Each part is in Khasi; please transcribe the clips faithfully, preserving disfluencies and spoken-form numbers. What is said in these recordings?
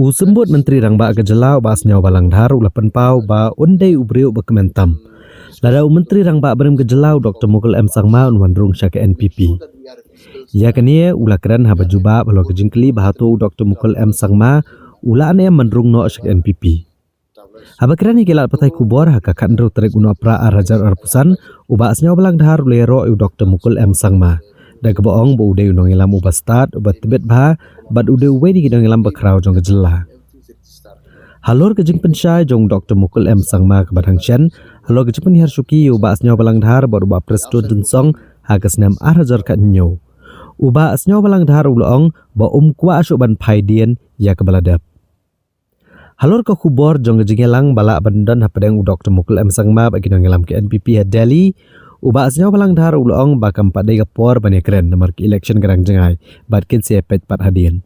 U Symbud Myntri Rangbah ka jylla u Bah Sniawbhalang Dhar u la pynpaw ba un dei u briew ba kmen tam. Lada u Myntri Rangbah barim ka jylla u Doktor Mukul M Sangma un wan rung sha ka N P P. Ïa kane u la kren haba jubab halor ka jingkylli ba hato u Doktor Mukul M Sangma u la ne em ban rung noh sha ka N P P. Haba kren ïa ki lad pathai khubor ha ka khathynriew tarik u Nohprah ar hajar arphew san, u Bah Sniawbhalang Dhar u la ïaroh ïa u Doktor Mukul M Sangma da kaba ong ba u dei u nongïalam uba stad, uba tbit bha bad u dei uwei na ki nongïalam ba khraw jong ka jylla. Halor ka jingpynshai jong u Doktor Mukul M Sangma kaba dang shen halor ka jingpynhiar shuki ïa u Bah Sniawbhalang Dhar bad u Bah Prestone Tynsong ha ka snem ar hajar khathynñiew, u Bah Sniawbhalang Dhar u la ong ba um kwah shuh ban phai dien ïa kaba la dep. Halor ka khubor jong ka jingïalang ba lah ban don hapdeng u Doktor Mukul M Sangma bad ki nongïalam ka N P P ha Delhi, u Bah Sniawbhalang Dhar u la ong ba kam pat dei ka por ban ïakren namar ka election ka dang jngai bad kin sa ïapeit pat hadien.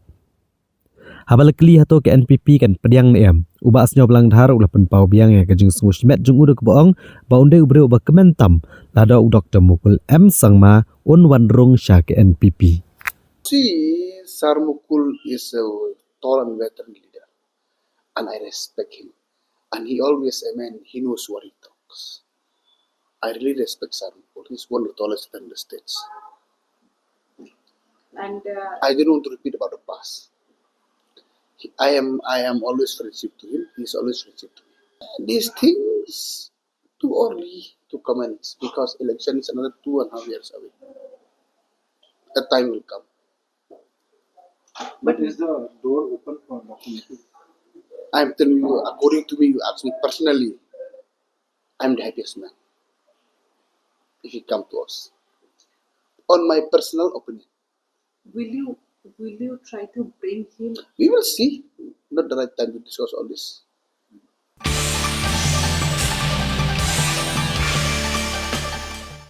Haba la kylli hato ka N P P kan pdiang ne em, u Bah Sniawbhalang Dhar u la pynpaw biang ïa ka jingsngewsih met jong u da kaba ong ba un dei u briew ba kmen tam lada u Doktor Mukul M Sangma un wan rung sha ka N P P. See, Sir Mukul is a tall and veteran leader, and I respect him. And he always, I mean, he knows what he talks. I really respect Sir Mukul. He's one of the tallest in the states. And uh, I don't want to repeat about the past. He- I am, I am always friendship to him. He's always friendship to me. These things too early to comment because election is another two and a half years away. That time will come. But is the door open for Doctor Mukul? I'm telling you, according to me, you ask me personally, I'm the happiest man if he come to us. On my personal opinion. Will you, will you try to bring him? We will see. Not the right time to discuss all this.